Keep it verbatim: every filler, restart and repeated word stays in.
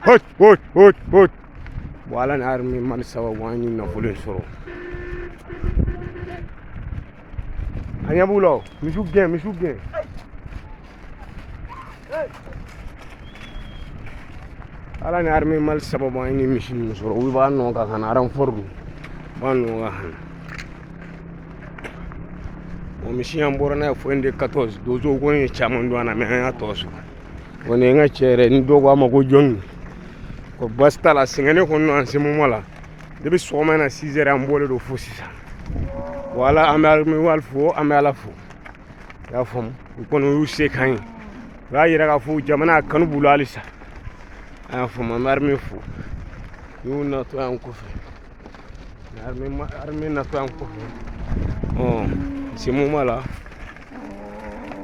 Hoj, hoj, hoj, hoj. Bon, Ala ni armée Mali sababu an ye nafolo in sɔrɔ. A ɲɛ b'u la o, misiw gɛn, misiw gɛn. Ala ni armée Mali sababu an ye misi ninnu sɔrɔ, u b'a nɔ kan ka na renfort don, u b'a nɔ kan ka na. O misi an bɔra n'a ye fo inde quatorze, donsow kɔni ye caman don a na, mais an y'a tɔ sɔrɔ. Kɔni ye n ka cɛ yɛrɛ, ni dɔ ko a ma ko jɔn, ko basi t'a la, sɛgɛnnen kɔni don an se moment la. Depuis sɔgɔma in na six heures, an bɔlen don fo sisan. Voilà, an bɛ Ala fo, an bɛ Ala fo. I y'a faamu? U kɔni y'u se k'an ye. U y'a yira k'a fɔ jamana kanu b'u la halisa. A y'a faamu, an bɛ armée fo. N'u natɔ y'an kɔfɛ. Armée ma-, armée natɔ y'an kɔfɛ. Ɔn, ce moment là,